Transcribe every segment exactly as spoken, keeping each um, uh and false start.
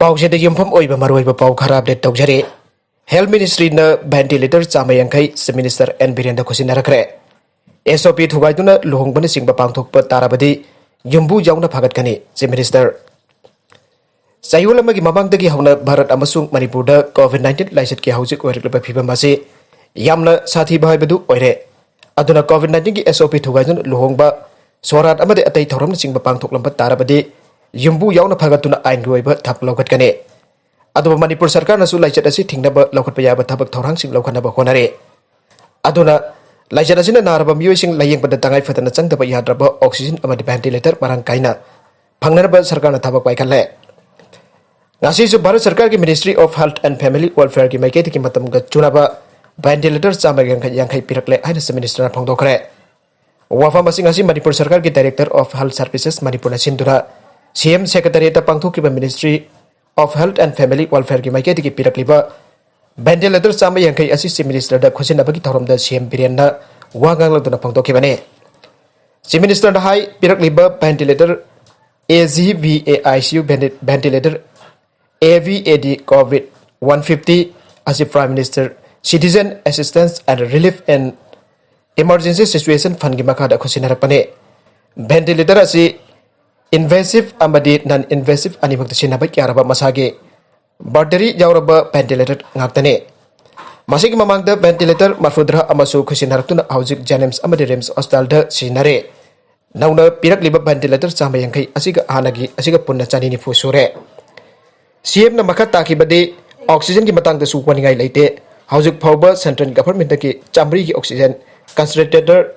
ꯄꯥꯎꯁꯤꯗ ꯌꯨꯝꯐꯝ ꯑꯣꯏꯕ ꯃꯔꯨꯑꯣꯏꯕ ꯄꯥꯎ ꯈꯔ ꯑꯞꯗꯦꯠ ꯇꯧꯖꯔꯤ꯫ ꯍꯦꯜꯊ ꯃꯤꯅꯤꯁꯇ꯭ꯔꯤꯅ ꯚꯦꯟꯇꯤꯂꯦꯇꯔ ꯆꯥꯝꯃ ꯌꯥꯡꯈꯩ ꯆꯤꯐ ꯃꯤꯅꯤꯁꯇꯔ ꯑꯦꯟ ꯕꯤꯔꯦꯟꯗ ꯈꯨꯠꯁꯤꯟꯅꯔꯛꯈ꯭ꯔꯦ꯫ ꯑꯦꯁ ꯑꯣ ꯄꯤ ꯊꯨꯒꯥꯏꯗꯨꯅ ꯂꯨꯍꯣꯡꯕꯅꯆꯤꯡꯕ ꯄꯥꯡꯊꯣꯛꯄ ꯇꯥꯔꯕꯗꯤ ꯌꯨꯝꯕꯨ ꯌꯥꯎꯅ ꯐꯒꯠꯀꯅꯤ, ꯆꯤꯐ ꯃꯤꯅꯤꯁꯇꯔ꯫ ꯆꯌꯣꯜ ꯑꯃꯒꯤ ꯃꯃꯥꯡꯗꯒꯤ ꯍꯧꯅ ꯚꯥꯔꯠ ꯑꯃꯁꯨꯡ ꯃꯅꯤꯄꯨꯔꯗ ꯀꯣꯚꯤꯗ ꯅꯥꯏꯟꯇꯤꯟ ꯂꯥꯏꯆꯠꯀꯤ ꯍꯧꯖꯤꯛ ꯑꯣꯏꯔꯛꯂꯤꯕ ꯐꯤꯕꯝ ꯑꯁꯤ ꯌꯥꯝꯅ ꯁꯥꯊꯤꯕ ꯍꯥꯏꯕꯗꯨ ꯑꯣꯏꯔꯦ꯫ ꯑꯗꯨꯅ ꯀꯣꯚꯤꯗ ꯅꯥꯏꯟꯇꯤꯟꯒꯤ ꯑꯦꯁ ꯑꯣ ꯄꯤ ꯊꯨꯒꯥꯏꯗꯨꯅ ꯂꯨꯍꯣꯡꯕ, ꯁꯣꯔꯥꯠ ꯑꯃꯗꯤ ꯑꯇꯩ ꯊꯧꯔꯝꯅꯆꯤꯡꯕ ꯄꯥꯡꯊꯣꯛꯂꯝꯕ ꯇꯥꯔꯕꯗꯤ ꯌꯨꯝꯕꯨ ꯌꯥꯎꯅ ꯐꯒꯠꯇꯨꯅ ꯑꯥꯏꯟꯒꯤ ꯑꯣꯏꯕ ꯊꯥꯛ ꯂꯧꯈꯠꯀꯅꯤ꯫ ꯑꯗꯨꯕꯨ ꯃꯅꯤꯄꯨꯔ ꯁꯔꯀꯥꯔꯅꯁꯨ ꯂꯥꯏꯆꯠ ꯑꯁꯤ ꯊꯤꯡꯅꯕ ꯂꯧꯈꯠꯄ ꯌꯥꯕ ꯊꯕꯛ ꯊꯧꯔꯥꯡꯁꯤꯡ ꯂꯧꯈꯠꯅꯕ ꯍꯣꯠꯅꯔꯤ꯫ ꯑꯗꯨꯅ ꯂꯥꯏꯆꯠ ꯑꯁꯤꯅ ꯅꯥꯔꯕ ꯃꯤꯑꯣꯏꯁꯤꯡ ꯂꯥꯌꯦꯡꯕꯗ ꯇꯉꯥꯏ ꯐꯗꯅ ꯆꯪꯗꯕ ꯌꯥꯗ꯭ꯔꯕ ꯑꯣꯛꯁꯤꯖꯦꯟ ꯑꯃꯗꯤ ꯚꯦꯟꯇꯤꯂꯦꯇꯔ ꯃꯔꯥꯡ ꯀꯥꯏꯅ ꯐꯪꯅꯅꯕ ꯁꯔꯀꯥꯔꯅ ꯊꯕꯛ ꯄꯥꯏꯈꯠꯂꯦ꯫ ꯉꯁꯤꯁꯨ ꯚꯥꯔꯠ ꯁꯔꯀꯥꯔꯒꯤ ministry of health and family ꯋꯦꯜꯐꯤꯌꯔꯒꯤ ꯃꯥꯏꯀꯩꯗꯒꯤ ꯃꯇꯝꯒ ꯆꯨꯅꯕ ꯚꯦꯟꯇꯤꯂꯦꯇꯔ ꯆꯥꯝꯃ ꯌꯥꯡꯈꯩ ꯄꯤꯔꯛꯂꯦ ꯍꯥꯏꯅ ꯆꯤꯐ ꯃꯤꯅꯤꯁꯇꯔꯅ ꯐꯣꯡꯗꯣꯛꯈ꯭ꯔꯦ꯫ ꯋꯥꯐꯝ ꯑꯁꯤ ꯉꯁꯤ ꯃꯅꯤꯄꯨꯔ ꯁꯔꯀꯥꯔꯒꯤ ꯗꯥꯏꯔꯦꯛꯇꯔ ꯑꯣꯐ ꯍꯦꯜꯊ ꯁꯔꯚꯤꯁꯦꯁ ꯃꯅꯤꯄꯨꯔꯅ ꯁꯤꯟꯗꯨꯅ ꯁꯤ ꯑꯦꯝ ꯁꯦꯀ꯭ꯔꯦꯇꯔꯤꯌꯦꯠꯇ ꯄꯥꯡꯊꯣꯛꯈꯤꯕ ministry of health and family ꯋꯦꯜꯐꯤꯌꯔꯒꯤ ꯃꯥꯏꯀꯩꯗꯒꯤ ꯄꯤꯔꯛꯂꯤꯕ ꯚꯦꯟꯇꯤꯂꯦꯇꯔ ꯆꯥꯝꯃ ꯌꯥꯡꯈꯩ ꯑꯁꯤ ꯆꯤꯐ ꯃꯤꯅꯤꯁꯇꯔꯗ ꯈꯨꯠꯁꯤꯟꯅꯕꯒꯤ ꯊꯧꯔꯝꯗ ꯁꯤ ꯑꯦꯝ ꯕꯤꯔꯦꯟꯅ ꯋꯥ ꯉꯥꯡꯂꯗꯨꯅ ꯐꯣꯡꯗꯣꯛꯈꯤꯕꯅꯤ꯫ ꯆꯤꯐ ꯃꯤꯅꯤꯁꯇꯔꯅ ꯍꯥꯏ, ꯄꯤꯔꯛꯂꯤꯕ ventilator A G V A I C U ventilator A V A D Covid one fifty ꯑꯁꯤ prime minister citizen assistance and relief in emergency situation ꯐꯟꯒꯤ ꯃꯈꯥꯗ ꯈꯨꯠꯁꯤꯟꯅꯔꯛꯄꯅꯤ꯫ ꯚꯦꯟꯇꯤꯂꯦꯇꯔ ꯑꯁꯤ ꯏꯟꯚꯦꯁꯤꯚ ꯑꯃꯗꯤ ꯅꯟ ꯏꯟꯚꯦꯁꯤꯚ ꯑꯅꯤꯃꯛꯇ ꯁꯤꯖꯤꯟꯅꯕ ꯌꯥꯔꯕ ꯃꯁꯥꯒꯤ ꯕꯦꯇꯔꯤ ꯌꯥꯎꯔꯕ ꯚꯦꯟꯇꯤꯂꯦꯇꯔ ꯉꯥꯛꯇꯅꯤ꯫ ꯃꯁꯤꯒꯤ ꯃꯃꯥꯡꯗ ꯚꯦꯟꯇꯤꯂꯦꯇꯔ ꯃꯔꯐꯨꯇꯔꯥ ꯑꯃꯁꯨ ꯈꯨꯠꯁꯤꯟꯅꯔꯛꯇꯨꯅ ꯍꯧꯖꯤꯛ ꯖꯦꯅꯤꯝꯁ ꯑꯃꯗꯤ ꯔꯤꯝꯁ ꯍꯣꯁꯄꯤꯇꯥꯜꯗ ꯁꯤꯖꯤꯟꯅꯔꯤ꯫ ꯅꯧꯅ ꯄꯤꯔꯛꯂꯤꯕ ꯚꯦꯟꯇꯤꯂꯦꯇꯔ ꯆꯥꯝꯃ ꯌꯥꯡꯈꯩ ꯑꯁꯤꯒ ꯍꯥꯟꯅꯒꯤ ꯑꯁꯤꯒ ꯄꯨꯟꯅ ꯆꯅꯤ ꯅꯤꯐꯨ ꯁꯨꯔꯦ꯫ ꯁꯤ ꯑꯦꯝꯅ ꯃꯈꯥ ꯇꯥꯈꯤꯕꯗꯤ, ꯑꯣꯛꯁꯤꯖꯦꯟꯒꯤ ꯃꯇꯥꯡꯗꯁꯨ ꯋꯥꯅꯤꯡꯉꯥꯏ ꯂꯩꯇꯦ꯫ ꯍꯧꯖꯤꯛ ꯐꯥꯎꯕ ꯁꯦꯟꯇ꯭ꯔꯦꯜ ꯒꯚꯔꯟꯃꯦꯟꯠꯇꯒꯤ ꯆꯥꯝꯃꯔꯤꯒꯤ ꯑꯣꯛꯁꯤꯖꯦꯟ ꯀꯟꯁꯦꯟꯇ꯭ꯔꯦꯇꯔ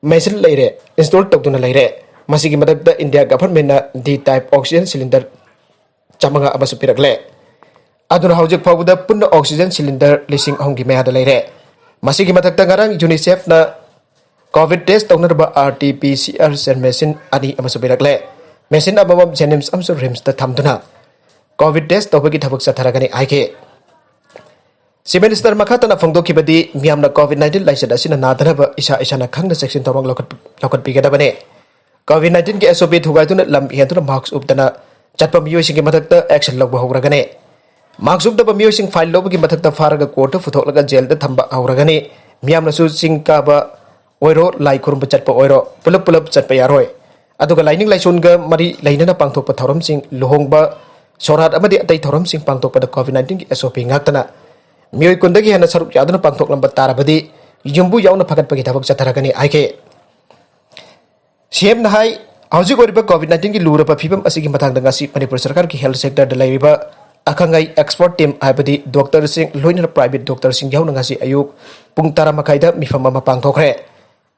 ꯃꯦꯁꯤꯟ ꯂꯩꯔꯦ, ꯏꯟꯁꯇꯣꯜ ꯇꯧꯗꯨꯅ ꯂꯩꯔꯦ꯫ ꯃꯁꯤꯒꯤ ꯃꯊꯛꯇ ꯏꯟꯗꯤꯌꯥ ꯒꯚꯔꯟꯃꯦꯟꯠꯅ ꯗꯤ ꯇꯥꯏꯞ ꯑꯣꯛꯁꯤꯖꯦꯟ ꯁꯤꯂꯤꯟꯗꯔ ꯆꯥꯝꯃꯉꯥ ꯑꯃꯁꯨ ꯄꯤꯔꯛꯂꯦ꯫ ꯑꯗꯨꯅ ꯍꯧꯖꯤꯛ ꯐꯥꯎꯕꯗ ꯄꯨꯟꯅ ꯑꯣꯛꯁꯤꯖꯦꯟ ꯁꯤꯂꯤꯟꯗꯔ ꯂꯤꯁꯤꯡ ꯑꯍꯨꯝꯒꯤ ꯃꯌꯥꯗ ꯂꯩꯔꯦ꯫ ꯃꯁꯤꯒꯤ ꯃꯊꯛꯇ ꯉꯔꯥꯡ ꯌꯨꯅꯤꯁꯦꯐꯅ ꯀꯣꯚꯤꯗ ꯇꯦꯁ ꯇꯧꯅꯅꯕ R T P C R machine ꯑꯅꯤ ꯑꯃꯁꯨ ꯄꯤꯔꯛꯂꯦ꯫ ꯃꯦꯁꯤꯟ ꯑꯃꯃꯝ ꯖꯦꯅꯤꯝꯁ ꯑꯃꯁꯨꯡ ꯔꯤꯝꯁꯇ ꯊꯝꯗꯨꯅ ꯀꯣꯚꯤꯗ ꯇꯦꯁ ꯇꯧꯕꯒꯤ ꯊꯕꯛ ꯆꯠꯊꯔꯒꯅꯤ ꯍꯥꯏꯈꯤ꯫ ꯆꯤꯐ ꯃꯤꯅꯤꯁꯇꯔ ꯃꯈꯥ ꯇꯥꯅ ꯐꯣꯡꯗꯣꯛꯈꯤꯕꯗꯤ, ꯃꯤꯌꯥꯝꯅ ꯀꯣꯚꯤꯗ ꯅꯥꯏꯟꯇꯤꯟ ꯂꯥꯏꯆꯠ ꯑꯁꯤꯅ ꯅꯥꯗꯅꯕ ꯏꯁꯥ ꯏꯁꯥꯅ ꯈꯪꯅ ꯆꯦꯛꯁꯤꯟ ꯊꯧꯔꯥꯡ ꯂꯧꯈꯠ-, ꯂꯧꯈꯠꯄꯤꯒꯗꯕꯅꯤ꯫ ꯀꯣꯚꯤꯗ ꯅꯥꯏꯟꯇꯤꯟꯒꯤ ꯑꯦꯁ ꯑꯣ ꯄꯤ ꯊꯨꯒꯥꯏꯗꯨꯅ ꯂꯝ ꯍꯦꯟꯗꯨꯅ ꯃꯥꯛꯁ ꯎꯞꯇꯅ ꯆꯠꯄ ꯃꯤꯑꯣꯏꯁꯤꯡꯒꯤ ꯃꯊꯛꯇ action ꯂꯧꯕ ꯍꯧꯔꯒꯅꯤ꯫ ꯃꯥꯛ ꯎꯞꯇꯕ ꯃꯤꯑꯣꯏꯁꯤꯡ fine ꯂꯧꯕꯒꯤ ꯃꯊꯛꯇ ꯐꯥꯔꯒ courtꯇ ꯄꯨꯊꯣꯛꯂꯒ jailꯗ ꯊꯝꯕ ꯍꯧꯔꯒꯅꯤ꯫ ꯃꯤꯌꯥꯝꯅꯁꯨ ꯆꯤꯡ ꯀꯥꯕ ꯑꯣꯏꯔꯣ, ꯂꯥꯏ ꯈꯨꯔꯨꯝꯕ ꯆꯠꯄ ꯑꯣꯏꯔꯣ, ꯄꯨꯂꯞ ꯄꯨꯂꯞ ꯆꯠꯄ ꯌꯥꯔꯣꯏ꯫ ꯑꯗꯨꯒ ꯂꯥꯏꯅꯤꯡ ꯂꯥꯏꯁꯣꯟꯒ ꯃꯔꯤ ꯂꯩꯅꯅ ꯄꯥꯡꯊꯣꯛꯄ ꯊꯧꯔꯝꯁꯤꯡ, ꯂꯨꯍꯣꯡꯕ, ꯁꯣꯔꯥꯠ ꯑꯃꯗꯤ ꯑꯇꯩ ꯊꯧꯔꯝꯁꯤꯡ ꯄꯥꯡꯊꯣꯛꯄꯗ COVID nineteenꯒꯤ SOP ꯉꯥꯛꯇꯅ ꯃꯤꯑꯣꯏ ꯀꯨꯟꯗꯒꯤ ꯍꯦꯟꯅ ꯁꯔꯨꯛ ꯌꯥꯗꯨꯅ ꯄꯥꯡꯊꯣꯛꯂꯝꯕ ꯇꯥꯔꯕꯗꯤ ꯌꯨꯝꯕꯨ ꯌꯥꯎꯅ ꯐꯒꯠꯄꯒꯤ ꯊꯕꯛ ꯆꯠꯊꯔꯒꯅꯤ ꯍꯥꯏꯈꯤ꯫ CMꯅ ꯍꯥꯏ, ꯍꯧꯖꯤꯛ ꯑꯣꯏꯔꯤꯕ COVID nineteenꯒꯤ ꯂꯨꯔꯕ ꯐꯤꯕꯝ ꯑꯁꯤꯒꯤ ꯃꯇꯥꯡꯗ ꯉꯁꯤ ꯃꯅꯤꯄꯨꯔ ꯁꯔꯀꯥꯔꯒꯤ health sectorꯗ ꯂꯩꯔꯤꯕ ꯑꯈꯪ ꯑꯍꯩ expert team, ꯍꯥꯏꯕꯗꯤ doctorꯁꯤꯡ, ꯂꯣꯏꯅꯅ private doctorꯁꯤꯡ ꯌꯥꯎꯅ ꯉꯁꯤ ꯑꯌꯨꯛ ꯄꯨꯡ ꯇꯔꯥ ꯃꯈꯥꯏꯗ ꯃꯤꯐꯝ ꯑꯃ ꯄꯥꯡꯊꯣꯛꯈ꯭ꯔꯦ꯫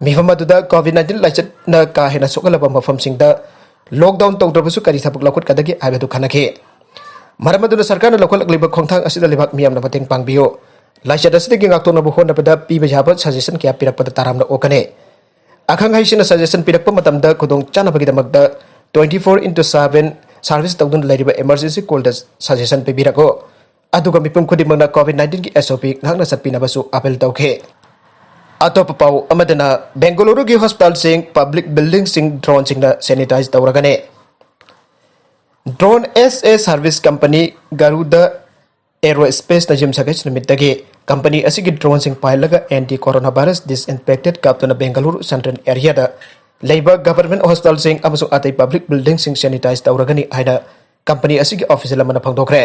ꯃꯤꯐꯝ ꯑꯗꯨꯗ COVID nineteen ꯂꯥꯏꯆꯠꯅ ꯀꯥ ꯍꯦꯟꯅ ꯁꯣꯛꯍꯜꯂꯕ ꯃꯐꯝꯁꯤꯡꯗ lockdown ꯇꯧꯗ꯭ꯔꯕꯁꯨ ꯀꯔꯤ ꯊꯕꯛ ꯂꯧꯈꯠꯀꯗꯒꯦ ꯍꯥꯏꯕꯗꯨ ꯈꯟꯅꯈꯤ꯫ ꯃꯔꯝ ꯑꯗꯨꯅ ꯁꯔꯀꯥꯔꯅ ꯂꯧꯈꯠꯂꯛꯂꯤꯕ ꯈꯣꯡꯊꯥꯡ ꯑꯁꯤꯗ ꯂꯩꯕꯥꯛ ꯃꯤꯌꯥꯝꯅ ꯃꯇꯦꯡ ꯄꯥꯡꯕꯤꯌꯨ꯫ ꯂꯥꯏꯆꯠ ꯑꯁꯤꯗꯒꯤ ꯉꯥꯛꯊꯣꯛꯅꯕ ꯍꯣꯠꯅꯕꯗ ꯄꯤꯕ ꯌꯥꯕ suggestion ꯀꯌꯥ ꯄꯤꯔꯛꯄꯗ ꯇꯥꯔꯥꯝꯅ ꯑꯣꯛꯀꯅꯤ꯫ ꯑꯈꯪ ꯑꯍꯩꯁꯤꯡꯅ suggestion ꯄꯤꯔꯛꯄ ꯃꯇꯝꯗ ꯈꯨꯗꯣꯡ ꯆꯥꯅꯕꯒꯤꯗꯃꯛꯇ twenty four into seven service ꯇꯧꯗꯨꯅ ꯂꯩꯔꯤꯕ emergency callꯗ suggestion ꯄꯤꯕꯤꯔꯛꯎ꯫ ꯑꯗꯨꯒ ꯃꯤꯄꯨꯝ ꯈꯨꯗꯤꯡꯃꯛꯅ COVID nineteenꯒꯤ SOP ꯉꯥꯛꯅ ꯆꯠꯄꯤꯅꯕꯁꯨ appeal ꯇꯧꯈꯤ꯫ ꯑꯇꯣꯞꯄ ꯄꯥꯎ ꯑꯃꯗꯅ, ꯕꯦꯡꯒꯂꯨꯔꯨꯒꯤ hospitalꯁꯤꯡ, public buildingꯁꯤꯡ droneꯁꯤꯡꯅ sanitize ꯇꯧꯔꯒꯅꯤ꯫ Drone SA service company Garuda Aerospaceꯅ ꯌꯨꯝꯁꯀꯩꯁ ꯅꯨꯃꯤꯠꯇꯒꯤ company ꯑꯁꯤꯒꯤ droneꯁꯤꯡ ꯄꯥꯏꯍꯜꯂꯒ anti coronavirus disinfectant ꯀꯥꯞꯇꯨꯅ Bengaluru central areaꯗ ꯂꯩꯕ government hospitalꯁꯤꯡ ꯑꯃꯁꯨꯡ ꯑꯇꯩ public buildingꯁꯤꯡ sanitize ꯇꯧꯔꯒꯅꯤ ꯍꯥꯏꯅ company ꯑꯁꯤꯒꯤ official ꯑꯃꯅ ꯐꯣꯡꯗꯣꯛꯈ꯭ꯔꯦ꯫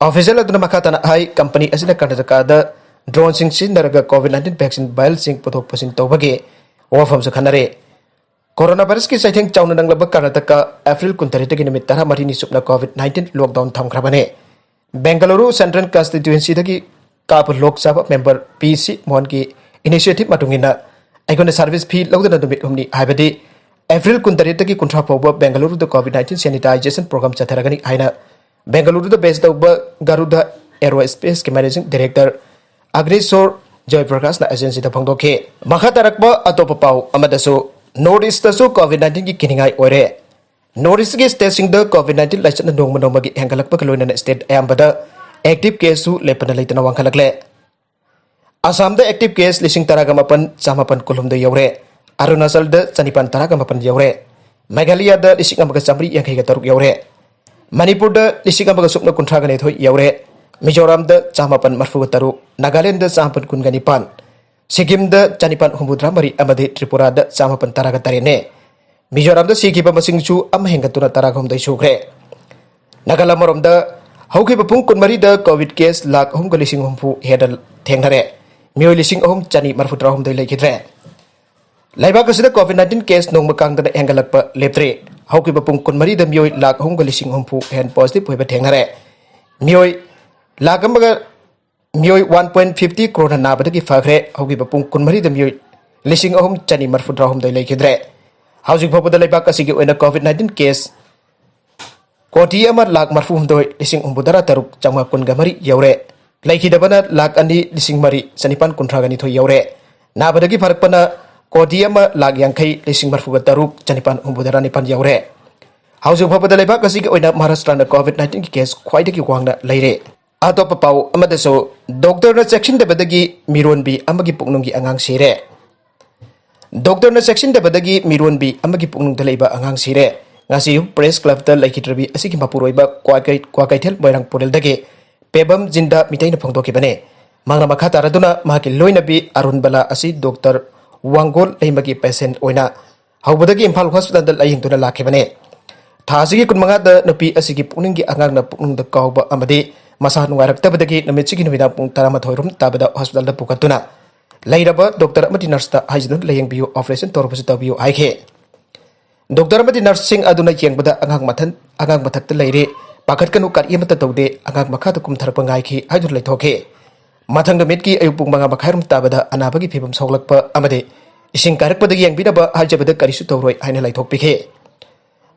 Official ꯑꯗꯨꯅ ꯃꯈꯥ ꯇꯥꯅ ꯍꯥꯏ, company ꯑꯁꯤꯅ ꯀꯔꯅꯥꯇꯀꯥꯗ droneꯁꯤꯡ ꯁꯤꯖꯤꯟꯅꯔꯒ COVID nineteen vaccine vialꯁꯤꯡ ꯄꯨꯊꯣꯛ ꯄꯨꯁꯤꯟ ꯇꯧꯕꯒꯤ ꯋꯥꯐꯝꯁꯨ ꯈꯟꯅꯔꯦ꯫ Coronavirusꯀꯤ ꯆꯩꯊꯦꯡ ꯆꯥꯎꯅ ꯅꯪꯂꯕ ꯀꯔꯅꯥꯇꯀꯥ ꯑꯦꯄ꯭ꯔꯤꯜ ꯀꯨꯟꯇꯔꯦꯠꯇꯒꯤ ꯅꯨꯃꯤꯠ ꯇꯔꯥꯃꯔꯤꯅꯤ ꯆꯨꯞꯅ COVID nineteen lockdown ꯊꯝꯈ꯭ꯔꯕꯅꯤ꯫ Bengaluru central constituencyꯗꯒꯤ ꯀꯥꯞꯄ ꯂꯣꯛ ꯁꯚꯥ member ꯄꯤ ꯁꯤ ꯃꯣꯍꯟꯒꯤ initiative ꯃꯇꯨꯡ ꯏꯟꯅ ꯑꯩꯈꯣꯏꯅ service fee ꯂꯧꯗꯅ ꯅꯨꯃꯤꯠ ꯍꯨꯝꯅꯤ, ꯍꯥꯏꯕꯗꯤ ꯑꯦꯄ꯭ꯔꯤꯜ ꯀꯨꯟꯇꯔꯦꯠꯇꯒꯤ ꯀꯨꯟꯊ꯭ꯔꯥ ꯐꯥꯎꯕ ꯕꯦꯡꯒꯂꯨꯔꯨꯗ COVID nineteen sanitization program ꯆꯠꯊꯔꯒꯅꯤ ꯍꯥꯏꯅ ꯕꯦꯡꯒꯂꯨꯔꯨꯗ base ꯇꯧꯕ Garuda Aerospaceꯀꯤ managing director ꯑꯒ꯭ꯅꯤꯁꯣꯔ ꯖꯣꯏꯄ꯭ꯔꯀꯥꯁꯅ agencyꯗ ꯐꯣꯡꯗꯣꯛꯈꯤ꯫ ꯃꯈꯥ ꯇꯥꯔꯛꯄ ꯑꯇꯣꯞꯄ ꯄꯥꯎ ꯑꯃꯗꯁꯨ, North Eastꯇꯁꯨ COVID nineteenꯒꯤ ꯀꯤꯅꯤꯡꯉꯥꯏ ꯑꯣꯏꯔꯦ꯫ North Eastꯀꯤ stateꯁꯤꯡꯗ COVID nineteen ꯂꯥꯏꯆꯠꯅ ꯅꯣꯡꯃ ꯅꯣꯡꯃꯒꯤ ꯍꯦꯟꯒꯠꯂꯛꯄꯒ ꯂꯣꯏꯅꯅ state ꯑꯌꯥꯝꯕꯗ active caseꯁꯨ ꯂꯦꯞꯄꯅ ꯂꯩꯇꯅ ꯋꯥꯡꯈꯠꯂꯛꯂꯦ꯫ ꯑꯁꯥꯝꯗ active case ꯂꯤꯁꯤꯡ ꯇꯔꯥꯒ ꯃꯥꯄꯟ ꯆꯥꯃꯥꯄꯟ ꯀꯨꯟꯍꯨꯝꯗꯣꯏ ꯌꯧꯔꯦ꯫ ꯑꯔꯨꯅꯥꯆꯜꯗ ꯆꯅꯤꯄꯥꯟ ꯇꯔꯥꯒ ꯃꯥꯄꯟ ꯌꯧꯔꯦ꯫ ꯃꯦꯘꯥꯂꯌꯥꯗ ꯂꯤꯁꯤꯡ ꯑꯃꯒ ꯆꯥꯃꯔꯤ ꯌꯥꯡꯈꯩꯒ ꯇꯔꯨꯛ ꯌꯧꯔꯦ꯫ ꯃꯅꯤꯄꯨꯔꯗ ꯂꯤꯁꯤꯡ ꯑꯃꯒ ꯁꯨꯞꯅ ꯀꯨꯟꯊ꯭ꯔꯥꯒ ꯅꯤꯊꯣꯏ ꯌꯧꯔꯦ꯫ ꯃꯤꯖꯣꯔꯥꯝꯗ ꯆꯥꯃꯥꯄꯟ ꯃꯔꯐꯨꯒ ꯇꯔꯨꯛ, ꯅꯥꯒꯥꯂꯦꯟꯗ ꯆꯥꯃꯥꯄꯟ ꯀꯨꯟꯒ ꯅꯤꯄꯥꯟ, ꯁꯤꯛꯀꯤꯝꯗ ꯆꯅꯤꯄꯥꯟ ꯍꯨꯝꯐꯨꯇꯔꯥ ꯃꯔꯤ ꯑꯃꯗꯤ ꯇ꯭ꯔꯤꯄꯨꯔꯥꯗ ꯆꯥꯃꯥꯄꯟ ꯇꯔꯥꯒ ꯇꯔꯦꯠꯅꯦ꯫ ꯃꯤꯖꯣꯔꯥꯝꯗ ꯁꯤꯈꯤꯕ ꯃꯁꯤꯡꯁꯨ ꯑꯃ ꯍꯦꯟꯒꯠꯇꯨꯅ ꯇꯔꯥꯍꯨꯝꯗꯣꯏ ꯁꯨꯈ꯭ꯔꯦ꯫ ꯅꯥꯒꯥꯂꯦꯟ ꯑꯃꯔꯣꯝꯗ ꯍꯧꯈꯤꯕ ꯄꯨꯡ ꯀꯨꯟꯃꯔꯤꯗ ꯀꯣꯚꯤꯗ ꯀꯦꯁ ꯂꯥꯈ ꯑꯍꯨꯝꯒ ꯂꯤꯁꯤꯡ ꯍꯨꯝꯐꯨ ꯍꯦꯟꯅ ꯊꯦꯡꯅꯔꯦ꯫ ꯃꯤꯑꯣꯏ ꯂꯤꯁꯤꯡ ꯑꯍꯨꯝ ꯆꯅꯤ ꯃꯔꯐꯨꯇꯔꯥꯍꯨꯝꯗꯣꯏ ꯂꯩꯈꯤꯗ꯭ꯔꯦ꯫ ꯂꯩꯕꯥꯛ ꯑꯁꯤꯗ ꯀꯣꯚꯤꯗ ꯅꯥꯏꯟꯇꯤꯟ ꯀꯦꯁ ꯅꯣꯡꯃ ꯀꯥꯡꯗꯅ ꯍꯦꯟꯒꯠꯂꯛꯄ ꯂꯦꯞꯇ꯭ꯔꯤ꯫ ꯍꯧꯈꯤꯕ ꯄꯨꯡ ꯀꯨꯟꯃꯔꯤꯗ ꯃꯤꯑꯣꯏ ꯂꯥꯈ ꯑꯍꯨꯝꯒ ꯂꯤꯁꯤꯡ ꯍꯨꯝꯐꯨ ꯍꯦꯟ ꯄꯣꯖꯤꯇꯤꯚ ꯑꯣꯏꯕ ꯊꯦꯡꯅꯔꯦ꯫ ꯃꯤꯑꯣꯏ ꯂꯥꯈ ꯑꯃꯒ, ꯃꯤꯑꯣꯏ ꯋꯥꯟ ꯄꯣꯏꯟ ꯐꯤꯐꯇꯤ ꯀ꯭ꯔꯣꯔꯅ ꯅꯥꯕꯗꯒꯤ ꯐꯈ꯭ꯔꯦ꯫ ꯍꯧꯈꯤꯕ ꯄꯨꯡ ꯀꯨꯟꯃꯔꯤꯗ ꯃꯤꯑꯣꯏ ꯂꯤꯁꯤꯡ ꯑꯍꯨꯝ ꯆꯅꯤ ꯃꯔꯐꯨꯇꯔꯥꯍꯨꯝꯗꯣꯏ ꯂꯩꯈꯤꯗ꯭ꯔꯦ꯫ ꯍꯧꯖꯤꯛ ꯐꯥꯎꯕꯗ ꯂꯩꯕꯥꯛ ꯑꯁꯤꯒꯤ ꯑꯣꯏꯅ ꯀꯣꯚꯤꯗ ꯅꯥꯏꯟꯇꯤꯟ ꯀꯦꯁ ꯀꯣꯇꯤ ꯑꯃ ꯂꯥꯈ ꯃꯔꯐꯨꯍꯨꯝꯗꯣꯏ ꯂꯤꯁꯤꯡ ꯍꯨꯝꯐꯨꯇꯔꯥ ꯇꯔꯨꯛ ꯆꯥꯝꯃꯉꯥ ꯀꯨꯟꯒ ꯃꯔꯤ ꯌꯧꯔꯦ꯫ ꯂꯩꯈꯤꯗꯕꯅ ꯂꯥꯈ ꯑꯅꯤ ꯂꯤꯁꯤꯡ ꯃꯔꯤ ꯆꯅꯤꯄꯥꯟ ꯀꯨꯟꯊ꯭ꯔꯥꯒ ꯅꯤꯊꯣꯏ ꯌꯧꯔꯦ꯫ ꯅꯥꯕꯗꯒꯤ ꯐꯔꯛꯄꯅ ꯀꯣꯇꯤ ꯑꯃ ꯂꯥꯈ ꯌꯥꯡꯈꯩ ꯂꯤꯁꯤꯡ ꯃꯔꯐꯨꯒ ꯇꯔꯨꯛ ꯆꯅꯤꯄꯥꯟ ꯍꯨꯝꯐꯨꯇꯔꯥ ꯅꯤꯄꯥꯟ ꯌꯧꯔꯦ꯫ ꯍꯧꯖꯤꯛ ꯐꯥꯎꯕꯗ ꯂꯩꯕꯥꯛ ꯑꯁꯤꯒꯤ ꯑꯣꯏꯅ ꯃꯍꯥꯔꯥꯁꯇ꯭ꯔꯅ ꯀꯣꯚꯤꯗ ꯅꯥꯏꯟꯇꯤꯟꯒꯤ ꯀꯦꯁ ꯈ꯭ꯋꯥꯏꯗꯒꯤ ꯋꯥꯡꯅ ꯂꯩꯔꯦ꯫ ꯑꯇꯣꯞꯄ ꯄꯥꯎ ꯑꯃꯗꯁꯨ, ꯗꯣꯛꯇꯔꯅ ꯆꯦꯛꯁꯤꯟꯗꯕꯗꯒꯤ ꯃꯤꯔꯣꯟꯕꯤ ꯑꯃꯒꯤ ꯄꯨꯛꯅꯨꯡꯒꯤ ꯑꯉꯥꯡ ꯁꯤꯔꯦ꯫ ꯗꯣꯛꯇꯔꯅ ꯆꯦꯛꯁꯤꯟꯗꯕꯗꯒꯤ ꯃꯤꯔꯣꯟꯕꯤ ꯑꯃꯒꯤ ꯄꯨꯛꯅꯨꯡꯗ ꯂꯩꯕ ꯑꯉꯥꯡ ꯁꯤꯔꯦ꯫ ꯉꯁꯤ ꯄ꯭ꯔꯦꯁ ꯀ꯭ꯂꯕꯇ ꯂꯩꯈꯤꯗ꯭ꯔꯕꯤ ꯑꯁꯤꯒꯤ ꯃꯄꯨꯔꯣꯏꯕ ꯀ꯭ꯋꯥꯀꯩ-, ꯀ꯭ꯋꯥꯀꯩꯊꯦꯜ ꯃꯣꯏꯔꯥꯡ ꯄꯨꯔꯦꯜꯗꯒꯤ ꯄꯦꯕꯝ ꯖꯤꯟꯗꯥ ꯃꯤꯇꯩꯅ ꯐꯣꯡꯗꯣꯛꯈꯤꯕꯅꯤ꯫ ꯃꯍꯥꯛꯅ ꯃꯈꯥ ꯇꯥꯔꯗꯨꯅ ꯃꯍꯥꯛꯀꯤ ꯂꯣꯏꯅꯕꯤ ꯑꯔꯨꯟꯕꯂꯥ ꯑꯁꯤ ꯗꯣꯛꯇꯔ ꯋꯥꯡꯒꯣꯜ ꯂꯩꯃꯒꯤ ꯄꯦꯁꯦꯟ ꯑꯣꯏꯅ ꯍꯧꯕꯗꯒꯤ ꯏꯝꯐꯥꯜ ꯍꯣꯁꯄꯤꯇꯥꯜꯗ ꯂꯥꯌꯦꯡꯗꯨꯅ ꯂꯥꯛꯈꯤꯕꯅꯤ꯫ ꯊꯥ ꯑꯁꯤꯒꯤ ꯀꯨꯟꯃꯉꯥꯗ ꯅꯨꯄꯤ ꯑꯁꯤꯒꯤ ꯄꯨꯛꯅꯤꯡꯒꯤ ꯑꯉꯥꯡꯅ ꯄꯨꯛꯅꯤꯡꯗ ꯀꯥꯎꯕ ꯑꯃꯗꯤ ꯃꯁꯥ ꯅꯨꯡꯉꯥꯏꯔꯛꯇꯕꯗꯒꯤ ꯅꯨꯃꯤꯠꯁꯤꯒꯤ ꯅꯨꯃꯤꯗꯥꯡ ꯄꯨꯡ ꯇꯔꯥꯃꯥꯊꯣꯏ ꯔꯣꯝ ꯇꯥꯕꯗ ꯍꯣꯁꯄꯤꯇꯥꯜꯗ ꯄꯨꯈꯠꯇꯨꯅ ꯂꯩꯔꯕ ꯗꯣꯛꯇꯔ ꯑꯃꯗꯤ ꯅꯔꯁꯇ ꯍꯥꯏꯖꯗꯨꯅ ꯂꯥꯌꯦꯡꯕꯤꯌꯨ, ꯑꯣꯄꯔꯦꯁꯟ ꯇꯧꯔꯕꯁꯨ ꯇꯧꯕꯤꯌꯨ ꯍꯥꯏꯈꯤ꯫ ꯗꯣꯛꯇꯔ ꯑꯃꯗꯤ ꯅꯔꯁꯁꯤꯡ ꯑꯗꯨꯅ ꯌꯦꯡꯕꯗ ꯑꯉꯥꯡ ꯃꯊꯟ-, ꯑꯉꯥꯡ ꯃꯊꯛꯇ ꯂꯩꯔꯦ, ꯄꯥꯈꯠꯀꯅꯨ, ꯀꯔꯤ ꯑꯃꯠꯇ ꯇꯧꯗꯦ, ꯑꯉꯥꯡ ꯃꯈꯥꯗ ꯀꯨꯝꯊꯔꯛꯄ ꯉꯥꯏꯈꯤ ꯍꯥꯏꯗꯨꯅ ꯂꯩꯊꯣꯛꯈꯤ꯫ ꯃꯊꯪ ꯅꯨꯃꯤꯠꯀꯤ ꯑꯌꯨꯛ ꯄꯨꯡ ꯃꯉꯥ ꯃꯈꯥꯏꯔꯣꯝ ꯇꯥꯕꯗ ꯑꯅꯥꯕꯒꯤ ꯐꯤꯕꯝ ꯁꯣꯛꯂꯛꯄ ꯑꯃꯗꯤ ꯏꯁꯤꯡ ꯀꯥꯏꯔꯛꯄꯗꯒꯤ ꯌꯦꯡꯕꯤꯅꯕ ꯍꯥꯏꯖꯕꯗ ꯀꯔꯤꯁꯨ ꯇꯧꯔꯣꯏ ꯍꯥꯏꯅ ꯂꯩꯊꯣꯛꯄꯤꯈꯤ꯫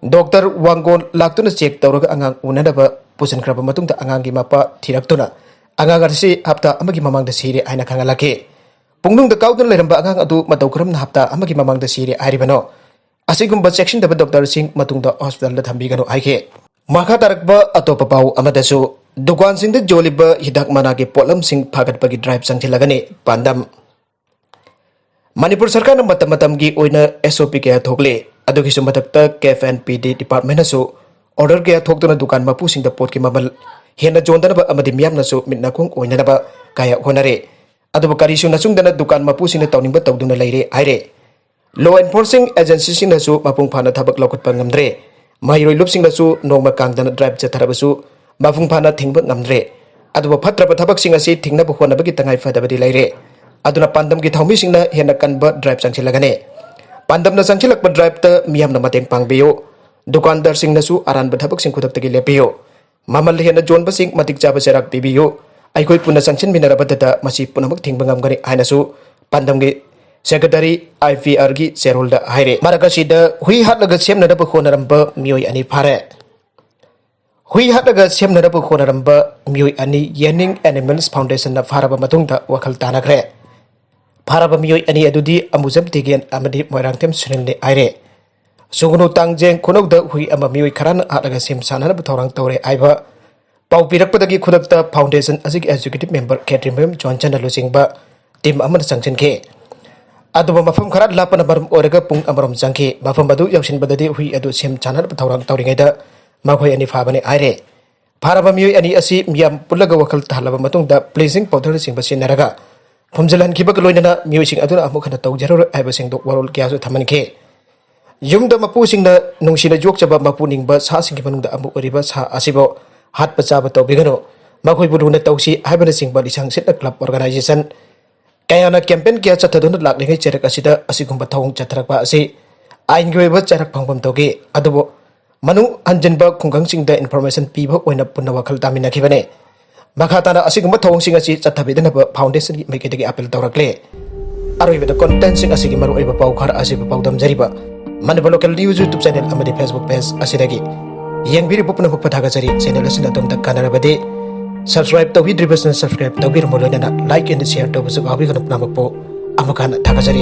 ꯗꯣꯛꯇꯔ ꯋꯥꯡꯒꯣꯜ ꯂꯥꯛꯇꯨꯅ ꯆꯦꯛ ꯇꯧꯔꯒ ꯑꯉꯥꯡ ꯎꯅꯅꯕ ꯄꯨꯁꯤꯟꯈ꯭ꯔꯕ ꯃꯇꯨꯡꯗ ꯑꯉꯥꯡꯒꯤ ꯃꯄꯥ ꯊꯤꯔꯛꯇꯨꯅ ꯑꯉꯥꯡ ꯑꯁꯤ ꯍꯞꯇꯥ ꯑꯃꯒꯤ ꯃꯃꯥꯡꯗ ꯁꯤꯔꯦ ꯍꯥꯏꯅ ꯈꯪꯍꯜꯂꯛꯈꯤ꯫ ꯄꯨꯛꯅꯨꯡꯗ ꯀꯥꯎꯗꯨꯅ ꯂꯩꯔꯝꯕ ꯑꯉꯥꯡ ꯑꯗꯨ ꯃꯇꯧ ꯀꯔꯝꯅ ꯍꯞꯇꯥ ꯑꯃꯒꯤ ꯃꯃꯥꯡꯗ ꯁꯤꯔꯦ ꯍꯥꯏꯔꯤꯕꯅꯣ? ꯑꯁꯤꯒꯨꯝꯕ ꯆꯦꯛꯁꯤꯟꯗꯕ ꯗꯣꯛꯇꯔꯁꯤꯡ ꯃꯇꯨꯡꯗ ꯍꯣꯁꯄꯤꯇꯥꯜꯗ ꯊꯝꯕꯤꯒꯅꯨ ꯍꯥꯏꯈꯤ꯫ ꯃꯈꯥ ꯇꯥꯔꯛꯄ ꯑꯇꯣꯞꯄ ꯄꯥꯎ ꯑꯃꯗꯁꯨ, ꯗꯨꯀꯥꯟꯁꯤꯡꯗ ꯌꯣꯜꯂꯤꯕ ꯍꯤꯗꯥꯛ ꯃꯅꯥꯒꯤ ꯄꯣꯠꯂꯝꯁꯤꯡ ꯐꯥꯒꯠꯄꯒꯤ ꯗ꯭ꯔꯥꯏꯚ ꯆꯪꯁꯤꯜꯂꯒꯅꯤ꯫ ꯄꯥꯟꯗꯝ: ꯃꯅꯤꯄꯨꯔ ꯁꯔꯀꯥꯔꯅ ꯃꯇꯝ ꯃꯇꯝꯒꯤ ꯑꯣꯏꯅ ꯑꯦꯁ ꯑꯣ ꯄꯤ ꯀꯌꯥ ꯊꯣꯛꯂꯤ꯫ ꯑꯗꯨꯒꯤꯁꯨ ꯃꯊꯛꯇ ꯀꯦꯐ ꯑꯦꯟ ꯄꯤ ꯗꯤ ꯗꯤꯄꯥꯔꯠꯃꯦꯟꯅꯁꯨ order ꯀꯌꯥ ꯊꯣꯛꯇꯨꯅ ꯗꯨꯀꯥꯟ ꯃꯄꯨꯁꯤꯡꯗ ꯄꯣꯠꯀꯤ ꯃꯃꯜ ꯍꯦꯟꯅ ꯌꯣꯟꯗꯅꯕ ꯑꯃꯗꯤ ꯃꯤꯌꯥꯝꯅꯁꯨ ꯃꯤꯠ ꯅꯥꯀꯣꯡ ꯑꯣꯏꯅꯅꯕ ꯀꯌꯥ ꯍꯣꯠꯅꯔꯦ꯫ ꯑꯗꯨꯕꯨ ꯀꯔꯤꯁꯨ ꯅꯆꯨꯡꯗꯅ ꯗꯨꯀꯥꯟ ꯃꯄꯨꯁꯤꯡꯅ ꯇꯧꯅꯤꯡꯕ ꯇꯧꯗꯨꯅ ꯂꯩꯔꯦ ꯍꯥꯏꯔꯦ꯫ Law enforcing agencyꯁꯤꯡꯅꯁꯨ ꯃꯄꯨꯡ ꯐꯥꯅ ꯊꯕꯛ ꯂꯧꯈꯠꯄ ꯉꯝꯗ꯭ꯔꯦ꯫ ꯃꯍꯩꯔꯣꯏ ꯂꯨꯞꯁꯤꯡꯅꯁꯨ ꯅꯣꯡꯃ ꯀꯥꯡꯗꯅ drive ꯆꯠꯊꯔꯕꯁꯨ ꯃꯄꯨꯡ ꯐꯥꯅ ꯊꯤꯡꯕ ꯉꯝꯗ꯭ꯔꯦ꯫ ꯑꯗꯨꯕꯨ ꯐꯠꯇ꯭ꯔꯕ ꯊꯕꯛꯁꯤꯡ ꯑꯁꯤ ꯊꯤꯡꯅꯕ ꯍꯣꯠꯅꯕꯒꯤ ꯇꯉꯥꯏ ꯐꯗꯕꯗꯤ ꯂꯩꯔꯦ꯫ ꯑꯗꯨꯅ ꯄꯥꯟꯗꯝꯒꯤ ꯊꯧꯃꯤꯁꯤꯡꯅ ꯍꯦꯟꯅ ꯀꯟꯕ drive ꯆꯪꯁꯤꯜꯂꯒꯅꯤ꯫ ꯄꯥꯟꯗꯝꯅ ꯆꯪꯁꯤꯜꯂꯛꯄ driveꯇ ꯃꯤꯌꯥꯝꯅ ꯃꯇꯦꯡ ꯄꯥꯡꯕꯤꯌꯨ꯫ ꯗꯨꯀꯥꯟꯗꯥꯔꯁꯤꯡꯅꯁꯨ ꯑꯔꯥꯟꯕ ꯊꯕꯛꯁꯤꯡ ꯈꯨꯗꯛꯇꯒꯤ ꯂꯦꯞꯄꯤꯌꯨ꯫ ꯃꯃꯜ ꯍꯦꯟꯅ ꯌꯣꯟꯕꯁꯤꯡ ꯃꯇꯤꯛ ꯆꯥꯕ ꯆꯩꯔꯥꯛ ꯄꯤꯕꯤꯌꯨ꯫ ꯑꯩꯈꯣꯏ ꯄꯨꯟꯅ ꯆꯪꯁꯤꯟꯃꯤꯟꯅꯔꯕꯗꯇ ꯃꯁꯤ ꯄꯨꯝꯅꯃꯛ ꯊꯤꯡꯕ ꯉꯝꯒꯅꯤ ꯍꯥꯏꯅꯁꯨ ꯄꯥꯟꯗꯝꯒꯤ secretary IPRꯒꯤ ꯆꯦꯔꯣꯜꯗ ꯍꯥꯏꯔꯦ꯫ ꯃꯔꯛ ꯑꯁꯤꯗ ꯍꯨꯏ ꯍꯥꯠꯂꯒ ꯁꯦꯝꯅꯅꯕ ꯍꯣꯠꯅꯔꯝꯕ ꯃꯤꯑꯣꯏ ꯑꯅꯤ ꯐꯥꯔꯦ꯫ ꯍꯨꯏ ꯍꯥꯠꯂꯒ ꯁꯦꯝꯅꯅꯕ ꯍꯣꯠꯅꯔꯝꯕ ꯃꯤꯑꯣꯏ ꯑꯅꯤ ꯌꯦꯅꯤꯡ Animals Foundationꯅ ꯐꯥꯔꯕ ꯃꯇꯨꯡꯗ ꯋꯥꯈꯜ ꯇꯥꯅꯈ꯭ꯔꯦ꯫ ꯐꯥꯔꯕ ꯃꯤꯑꯣꯏ ꯑꯅꯤ ꯑꯗꯨꯗꯤ ꯑꯃꯨꯖꯝ ꯇꯤꯒꯦꯟ ꯑꯃꯗꯤ ꯃꯣꯏꯔꯥꯡꯊꯦꯝ ꯁꯨꯅꯤꯜꯅꯤ ꯍꯥꯏꯔꯦ꯫ ꯁꯨꯒꯅꯨ ꯇꯥꯡꯖꯦꯡ ꯈꯨꯅꯧꯗ ꯍꯨꯏ ꯑꯃ ꯃꯤꯑꯣꯏ ꯈꯔꯅ ꯍꯥꯠꯂꯒ ꯁꯦꯝ ꯁꯥꯅꯅꯕ ꯊꯧꯔꯥꯡ ꯇꯧꯔꯦ ꯍꯥꯏꯕ ꯄꯥꯎ ꯄꯤꯔꯛꯄꯗꯒꯤ ꯈꯨꯗꯛꯇ foundation ꯑꯁꯤꯒꯤ executive member ꯀꯦꯇ꯭ꯔꯤꯃꯌꯨꯝ ꯖꯣꯟꯁꯟꯅ ꯂꯨꯆꯤꯡꯕ team ꯑꯃꯅ ꯆꯪꯁꯤꯟꯈꯤ꯫ ꯑꯗꯨꯕꯨ ꯃꯐꯝ ꯈꯔ ꯂꯥꯞꯄꯅ ꯃꯔꯝ ꯑꯣꯏꯔꯒ ꯄꯨꯡ ꯑꯃꯔꯣꯝ ꯆꯪꯈꯤ꯫ ꯃꯐꯝ ꯑꯗꯨ ꯌꯧꯁꯤꯟꯕꯗꯗꯤ ꯍꯨꯏ ꯑꯗꯨ ꯁꯦꯝ ꯁꯥꯅꯅꯕ ꯊꯧꯔꯥꯡ ꯇꯧꯔꯤꯉꯩꯗ ꯃꯈꯣꯏ ꯑꯅꯤ ꯐꯥꯕꯅꯤ ꯍꯥꯏꯔꯦ꯫ ꯐꯥꯔꯕ ꯃꯤꯑꯣꯏ ꯑꯅꯤ ꯑꯁꯤ ꯃꯤꯌꯥꯝ ꯄꯨꯜꯂꯒ ꯋꯥꯈꯜ ꯇꯥꯍꯜꯂꯕ ꯃꯇꯨꯡꯗ bleaching powderꯅꯆꯤꯡꯕ ꯁꯤꯖꯤꯟꯅꯔꯒ ꯐꯨꯝꯖꯤꯜꯍꯟꯈꯤꯕꯒ ꯂꯣꯏꯅꯅ ꯃꯤꯑꯣꯏꯁꯤꯡ ꯑꯗꯨꯅ ꯑꯃꯨꯛ ꯍꯟꯅ ꯇꯧꯖꯔꯔꯣꯏ ꯍꯥꯏꯕꯁꯤꯡꯗꯣ ꯋꯥꯔꯣꯜ ꯀꯌꯥꯁꯨ ꯊꯝꯍꯟꯈꯤ꯫ ꯌꯨꯝꯗ ꯃꯄꯨꯁꯤꯡꯅ ꯅꯨꯡꯁꯤꯅ ꯌꯣꯛꯆꯕ ꯃꯄꯨ ꯅꯤꯡꯕ ꯁꯥꯁꯤꯡꯒꯤ ꯃꯅꯨꯡꯗ ꯑꯃ ꯑꯣꯏꯔꯤꯕ ꯁꯥ ꯑꯁꯤꯕꯨ ꯍꯥꯠꯄ ꯆꯥꯕ ꯇꯧꯕꯤꯒꯅꯨ, ꯃꯈꯣꯏꯕꯨ ꯂꯨꯅ ꯇꯧꯁꯤ ꯍꯥꯏꯕꯅꯆꯤꯡꯕ ꯂꯤꯁꯥꯡ ꯁꯤꯠꯅ club organization ꯀꯌꯥꯅ campaign ꯀꯌꯥ ꯆꯠꯊꯗꯨꯅ ꯂꯥꯛꯂꯤꯉꯩ ꯆꯩꯔꯛ ꯑꯁꯤꯗ ꯑꯁꯤꯒꯨꯝꯕ ꯊꯧꯑꯣꯡ ꯆꯠꯊꯔꯛꯄ ꯑꯁꯤ ꯑꯥꯏꯟꯒꯤ ꯑꯣꯏꯕ ꯆꯩꯔꯛ ꯐꯪꯐꯝ ꯊꯣꯛꯏ꯫ ꯑꯗꯨꯕꯨ ꯃꯅꯨꯡ ꯍꯟꯖꯤꯟꯕ ꯈꯨꯡꯒꯪꯁꯤꯡꯗ information ꯄꯤꯕ ꯑꯣꯏꯅ ꯄꯨꯟꯅ ꯋꯥꯈꯜ ꯇꯥꯃꯤꯟꯅꯈꯤꯕꯅꯤ꯫ ꯃꯈꯥ ꯇꯥꯅ ꯑꯁꯤꯒꯨꯝꯕ ꯊꯧꯑꯣꯡꯁꯤꯡ ꯑꯁꯤ ꯆꯠꯊꯕꯤꯗꯅꯕ foundationꯒꯤ ꯃꯥꯏꯀꯩꯗꯒꯤ appeal ꯇꯧꯔꯛꯂꯦ꯫ ꯑꯔꯣꯏꯕꯗ contentꯁꯤꯡ ꯑꯁꯤꯒꯤ ꯃꯔꯨꯑꯣꯏꯕ ꯄꯥꯎ ꯈꯔ ꯑꯁꯤꯕꯨ ꯄꯥꯎꯗꯝꯖꯔꯤꯕ Manipur Local News YouTube channel ꯑꯃꯗꯤ Facebook page ꯑꯁꯤꯗꯒꯤ ꯌꯦꯡꯕꯤꯔꯤꯕ ꯄꯨꯝꯅꯃꯛꯄꯨ ꯊꯥꯒꯠꯆꯔꯤ꯫ Channel ꯑꯁꯤꯅ ꯑꯗꯣꯝꯗ ꯀꯥꯟꯅꯔꯕꯗꯤ subscribe ꯇꯧꯕꯤꯗ꯭ꯔꯤꯕꯁꯤꯅ subscribe ꯇꯧꯕꯤꯔꯝꯃꯨ, ꯂꯣꯏꯅꯅ like and share ꯇꯧꯕꯁꯨ ꯀꯥꯎꯕꯤꯒꯅꯨ꯫ ꯄꯨꯝꯅꯃꯛꯄꯨ ꯑꯃꯨꯛ ꯍꯟꯅ ꯊꯥꯒꯠꯆꯔꯤ꯫